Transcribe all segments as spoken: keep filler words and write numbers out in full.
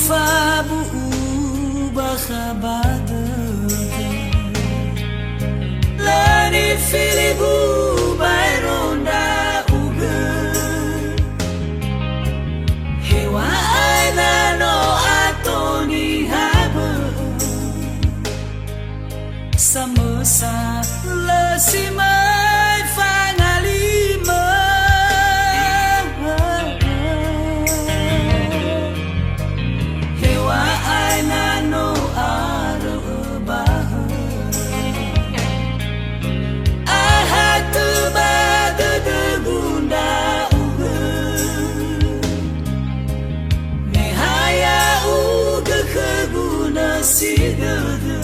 Fabu'u bakha ba dödö. Lö nifiligu baero ndra'ugö. Heŵa'ae na no ato niha bö'ö. Samösa lö si möi fangalimö. Heŵa'ae na no arö'ö ba hö. Ahatö ba dödögu ndra'ugö. Me ha ya'ugö khögu nösi dödö.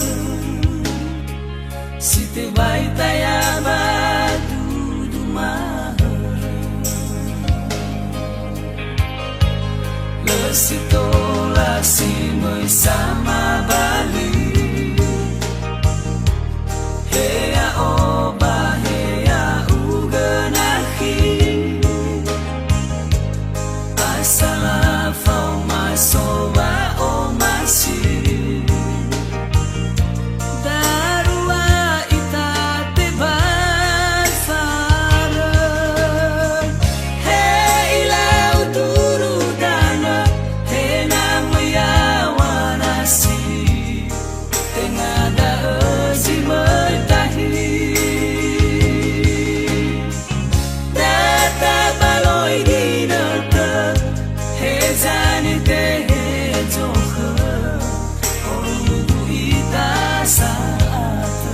Si tebai taya ba dudu mahörö. Lö si tola si möi samabali. He ya'o ba he ya'ugö nakhi. Asala faoma so wa'omasi. Darua ita tebai farö. He ilau turu danö, he na möi yaŵa nasi. Tenga da'ö zi möi tahi. Da tabaloi ginötö, heza nitehe zokhö, orudu ita sa'atö.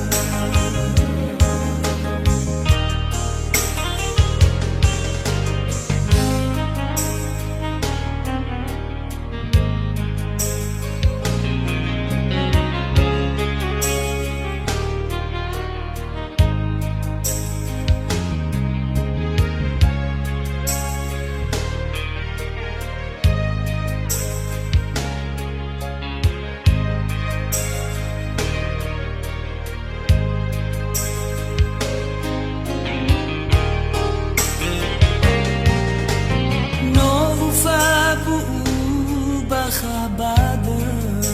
No ufabu'u bakha ba dödö.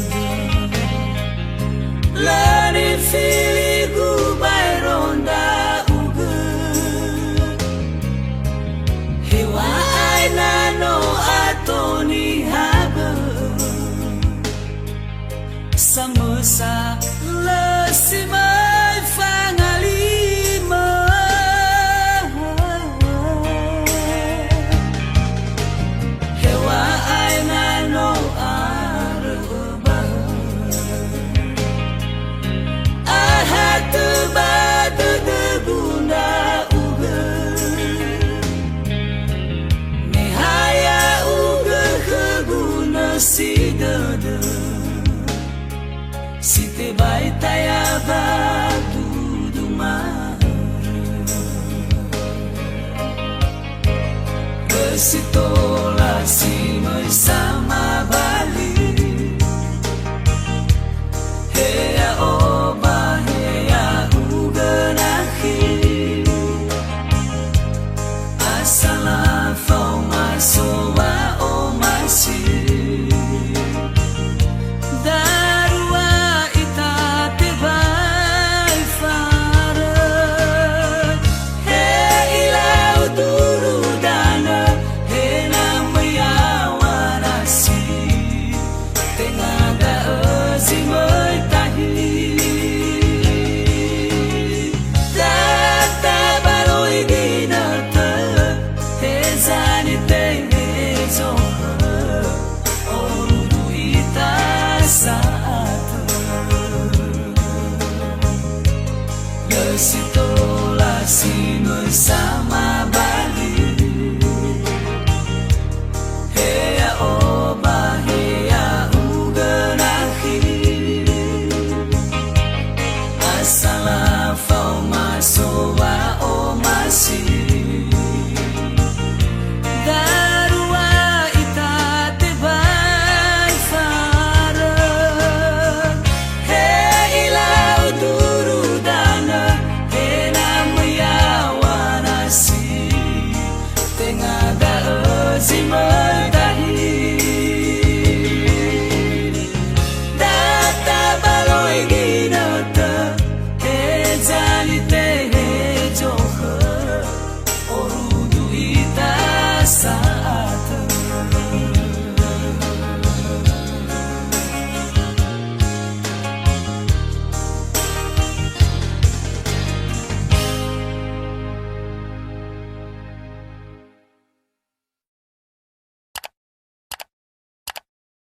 Lö nifiligu baero ndra'ugö. Heŵa'ae na no ato niha bö'ö. Samösa lö si